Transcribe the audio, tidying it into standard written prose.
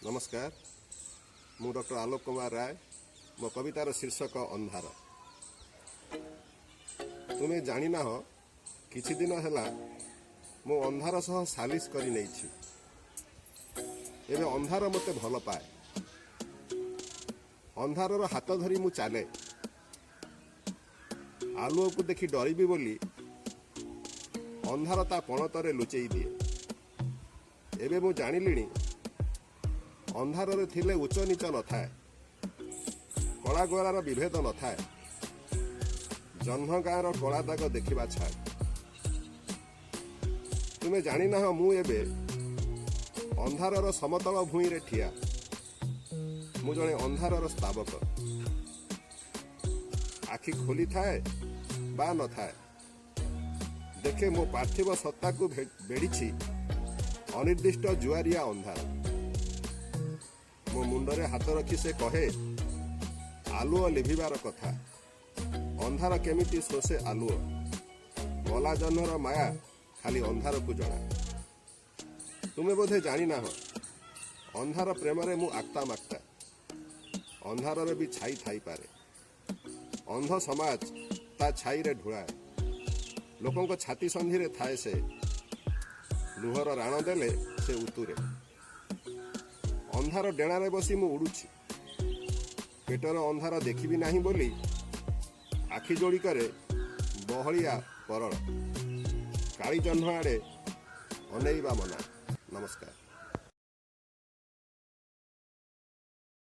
ନମସ୍କାର, ମୁଁ ଡକ୍ଟର ଆଲୋକ କୁମାର ରାୟ। ମୋ କବିତାର ଶୀର୍ଷକ ଅନ୍ଧାର। ତୁମେ ଜାଣିନାହ, କିଛି ଦିନ ହେଲା ମୁଁ ଅନ୍ଧାର ସହ ସାଲିସ କରି ନେଇଛି। ଏବେ ଅନ୍ଧାର ମୋତେ ଭଲ ପାଏ। ଅନ୍ଧାରର ହାତ ଧରି ମୁଁ ଚାଲେ। ଆଲୁଅକୁ ଦେଖି ଡରିବି ବୋଲି ଅନ୍ଧାର ତା ପଣତରେ ଲୁଚେଇ ଦିଏ। ଏବେ ମୁଁ ଜାଣିଲିଣି, ଅନ୍ଧାରରେ ଥିଲେ ଉଚ୍ଚ ନୀଚ ନଥାଏ, କଳା ଗୋରାର ବିଭେଦ ନଥାଏ। ଜହ୍ନ ଗାଁର କଳା ଦାଗ ଦେଖିବା ଛାଡ଼। ତୁମେ ଜାଣିନାହ, ମୁଁ ଏବେ ଅନ୍ଧାରର ସମତଳ ଭୂଇଁରେ ଠିଆ। ମୁଁ ଜଣେ ଅନ୍ଧାରର ସ୍ତାବକ। ଆଖି ଖୋଲିଥାଏ ବା ନଥାଏ, ଦେଖେ ମୋ ପାର୍ଥିବ ସତ୍ତାକୁ ବେଢ଼ିଛି ଅନିର୍ଦ୍ଦିଷ୍ଟ ଜୁଆରିଆ ଅନ୍ଧାର। ମୋ ମୁଣ୍ଡରେ ହାତ ରଖି ସେ କହେ ଆଲୁଅ ଲିଭିବାର କଥା। ଅନ୍ଧାର କେମିତି ଶୋଷେ ଆଲୁଅ। ମଲା ଜହ୍ନର ମାୟା ଖାଲି ଅନ୍ଧାରକୁ ଜଣା। ତୁମେ ବୋଧେ ଜାଣିନାହ, ଅନ୍ଧାର ପ୍ରେମରେ ମୁଁ ଆକ୍ତା ମାକ୍ତା। ଅନ୍ଧାରରେ ବି ଛାଇ ଥାଇପାରେ। ଅନ୍ଧ ସମାଜ ତା ଛାଇରେ ଢୁଳାଏ। ଲୋକଙ୍କ ଛାତି ସନ୍ଧିରେ ଥାଏ ସେ। ଲୁହର ରାଣ ଦେଲେ ସେ ଉତୁରେ। ଅନ୍ଧାର ଡେଣାରେ ବସି ମୁଁ ଉଡୁଛି। ପେଟର ଅନ୍ଧାର ଦେଖିବି ନାହିଁ ବୋଲି ଆଖି ଯୋଡ଼ିକରେ ବହଳିଆ ପରଳ। କାଳି ଜହ୍ନ ଆଡ଼େ ଅନେଇବା ମନା। ନମସ୍କାର।